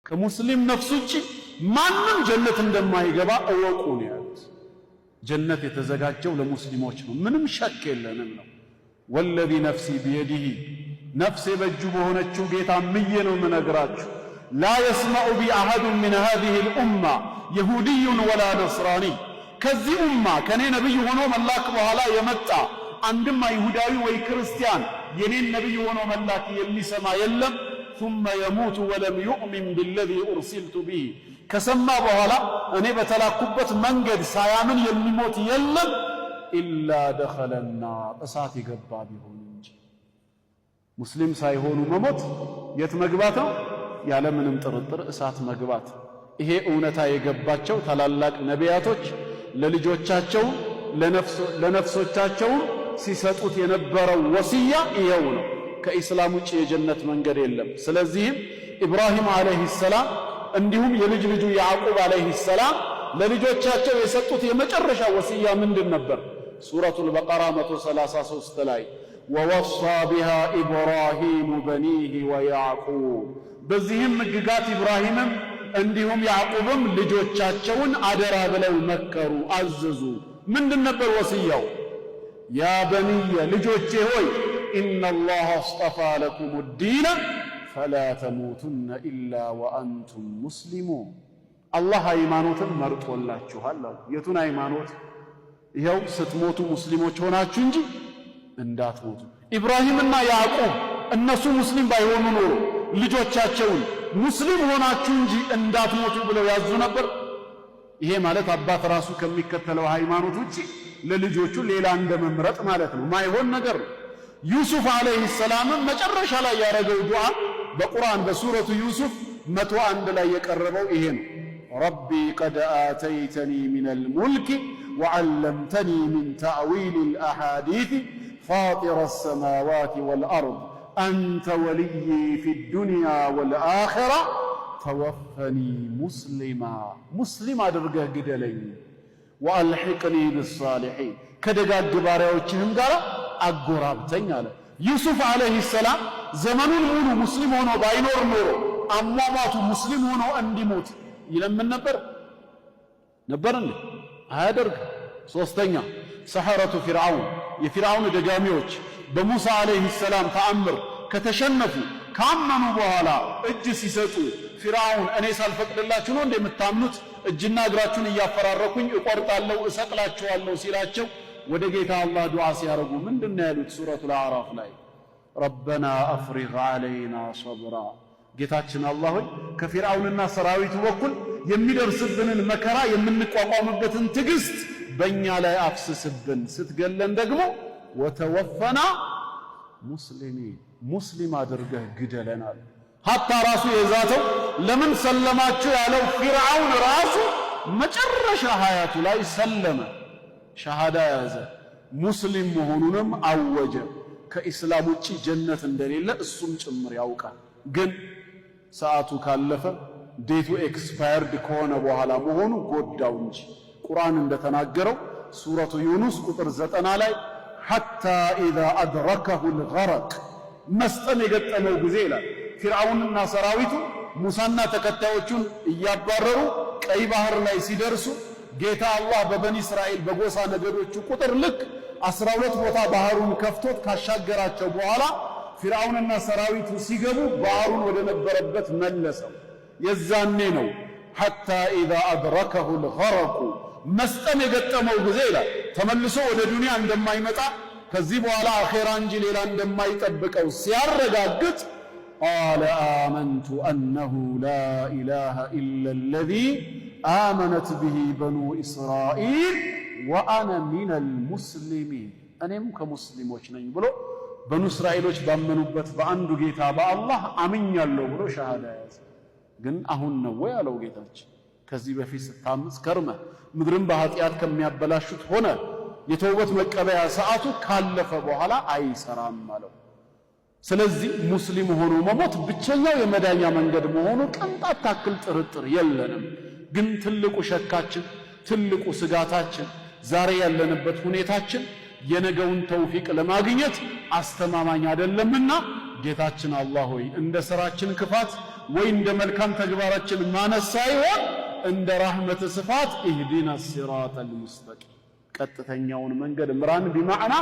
ከሙስሊም ነፍስ ውጪ ማንም ጀነት እንደማይገባ እወቁ ነው ያሉት። ጀነት የተዘጋጀው ለሙስሊሞች ነው፣ ምንም ሸክ የለንም ነው። والذي نفسي بيده ነፍሴ በእጁ በሆነችው ጌታ ምዬ ነው ምነግራችሁ፣ لا يسمع بي أحد من هذه الأمة يهودي ولا نصراني፣ ከዚህ ኡማ ከእኔ ነቢይ ሆኖ መላክ በኋላ የመጣ አንድም አይሁዳዊ ወይ ክርስቲያን የኔን ነቢይ ሆኖ መላክ የሚሰማ የለም። ثم يموت ولم يؤمن بالذي أرسلت به፣ ከሰማ በኋላ እኔ በተላኩበት መንገድ ሳያምን የሚሞት የለም። إلا دخل النار፣ እሳት የገባ ቢሆን እንጂ። ሙስሊም ሳይሆኑ መሞት የት መግባት ነው? ያለምንም ጥርጥር እሳት መግባት። ይሄ እውነታ የገባቸው ታላላቅ ነቢያቶች ለልጆቻቸው ለነፍሶቻቸውም ሲሰጡት የነበረው ወስያ ይኸው ነው። ከኢስላም ውጭ የጀነት መንገድ የለም። ስለዚህም ኢብራሂም ዓለይሂ ሰላም እንዲሁም የልጅ ልጁ ያዕቁብ ዓለይሂ ሰላም ለልጆቻቸው የሰጡት የመጨረሻ ወስያ ምንድን ነበር? ሱረቱል በቀራ 133 ላይ ووصى بها إبراهيم بنيه ويعقوب፣ በዚህም ሕግጋት ኢብራሂምም እንዲሁም ያዕቁብም ልጆቻቸውን አደራ ብለው መከሩ፣ አዘዙ። ምንድን ነበር ወስያው? يا بني ልጆቼ ሆይ إن الله اصطفى لكم الدين فلا تموتن إلا وأنتم مسلمون። አላህ ሃይማኖትን መርጦላችኋል አሉ። የቱን ሃይማኖት? ይኸው ስትሞቱ ሙስሊሞች ሆናችሁ እንጂ እንዳትሞቱ። ኢብራሂምና ያዕቁብ እነሱ ሙስሊም ባይሆኑ ኖሮ ልጆቻቸውን ሙስሊም ሆናችሁ እንጂ እንዳትሞቱ ብለው ያዙ ነበር? ይሄ ማለት አባት ራሱ ከሚከተለው ሃይማኖት ውጪ ለልጆቹ ሌላ እንደመምረጥ ማለት ነው። ማይሆን ነገር ነው። ዩሱፍ ዓለይሂ ሰላምም መጨረሻ ላይ ያደረገው ዱዓ በቁርአን በሱረቱ ዩሱፍ 101 ላይ የቀረበው ይሄ ነው። رب قد آتيتني من الملك وعلمتني من تأويل الأحاديث فاطر السماوات والأرض أنت وليي في الدنيا والآخرة توفني مسلما፣ ሙስሊም አድርገህ ግደለኝ፣ وألحقني بالصالحين፣ ከደጋግ ባሪያዎችህም ጋር አጎራብተኝ አለ። ዩሱፍ ዓለይሂ ሰላም ዘመኑን ሙሉ ሙስሊም ሆኖ ባይኖር ኖሮ አሟሟቱ ሙስሊም ሆኖ እንዲሞት ይለምን ነበር ነበር እንዴ? አያደርግም። ሶስተኛ سحرة فرعون፣ የፊርዓውን ደጋሚዎች በሙሳ ዓለይሂ ሰላም ተአምር ከተሸነፉ ካመኑ በኋላ እጅ ሲሰጡ ፊርዓውን እኔ ሳልፈቅድላችሁ ነው እንደምታምኑት እጅና እግራችሁን እያፈራረኩኝ እቆርጣለሁ፣ እሰቅላችኋለሁ ሲላቸው ወደ ጌታ አላህ ዱዓ ሲያደርጉ ምንድን ነው ያሉት? ሱረቱል አዕራፍ ላይ ربنا أفرغ علينا صبرا፣ ጌታችን አላህ ሆይ ከፊርዓውንና ሰራዊቱ በኩል የሚደርስብንን መከራ የምንቋቋምበትን ትዕግስት በእኛ ላይ አፍስስብን፣ ስትገለን ደግሞ وتوفنا مسلمين፣ ሙስሊም አድርገህ ግደለናል። حتى ራሱ የዛተው ለምን ሰለማችሁ ያለው ፊርዓውን ራሱ መጨረሻ ሀያቱ ላይ ሰለመ፣ ሸሃዳ ያዘ፣ ሙስሊም መሆኑንም አወጀ። ከኢስላም ውጪ ጀነት እንደሌለ እሱም ጭምር ያውቃል። ግን ሰዓቱ ካለፈ date ኡ expired ከሆነ በኋላ መሆኑ ጎዳው እንጂ ቁርአን እንደተናገረው ሱረቱ ዩኑስ ቁጥር 90 ላይ حتى إذا أدركه الغرق፣ መስጠም የገጠመው ጊዜ ይላል። ፊርዓውንና ሰራዊቱ ሙሳና ተከታዮቹን እያባረሩ ቀይ ባህር ላይ ሲደርሱ ጌታ አላህ በበኒ እስራኤል በጎሳ ነገዶቹ ቁጥር ልክ 12 ቦታ ባህሩን ከፍቶት ካሻገራቸው በኋላ ፊርዓውንና ሰራዊቱ ሲገቡ ባህሩን ወደ ነበረበት መለሰው። የዛኔ ነው حتى إذا أدركه الغرق መስጠም የገጠመው ጊዜ ይላል። ተመልሶ ወደ ዱንያ እንደማይመጣ ከዚህ በኋላ አኼራ እንጂ ሌላ እንደማይጠብቀው ሲያረጋግጥ قال آمنت أنه لا إله إلا الذي آمنت به بنو إسرائيل وأنا من المسلمين፣ እኔም ከሙስሊሞች ነኝ ብሎ በኑ እስራኤሎች ባመኑበት በአንዱ ጌታ በአላህ አምኛለሁ ብሎ ሸሃዳ ያዘ። ግን አሁን ነው ወይ አለው ጌታችን። ከዚህ በፊት ስታምፅ ከርመህ ምድርን በኃጢአት ከሚያበላሹት ሆነ የተውበት መቀበያ ሰዓቱ ካለፈ በኋላ አይሰራም አለው። ስለዚህ ሙስሊም ሆኖ መሞት ብቸኛው የመዳኛ መንገድ መሆኑ ቅንጣት ታክል ጥርጥር የለንም። ግን ትልቁ ሸካችን፣ ትልቁ ስጋታችን ዛሬ ያለንበት ሁኔታችን የነገውን ተውፊቅ ለማግኘት አስተማማኝ አይደለምና ጌታችን አላህ ሆይ እንደ ስራችን ክፋት ወይ እንደ መልካም ተግባራችን ማነስ ሳይሆን እንደራህመት ስፋት اهدنا الصراط المستقيم ቀጥተኛውን መንገድ ምራን። بمعنى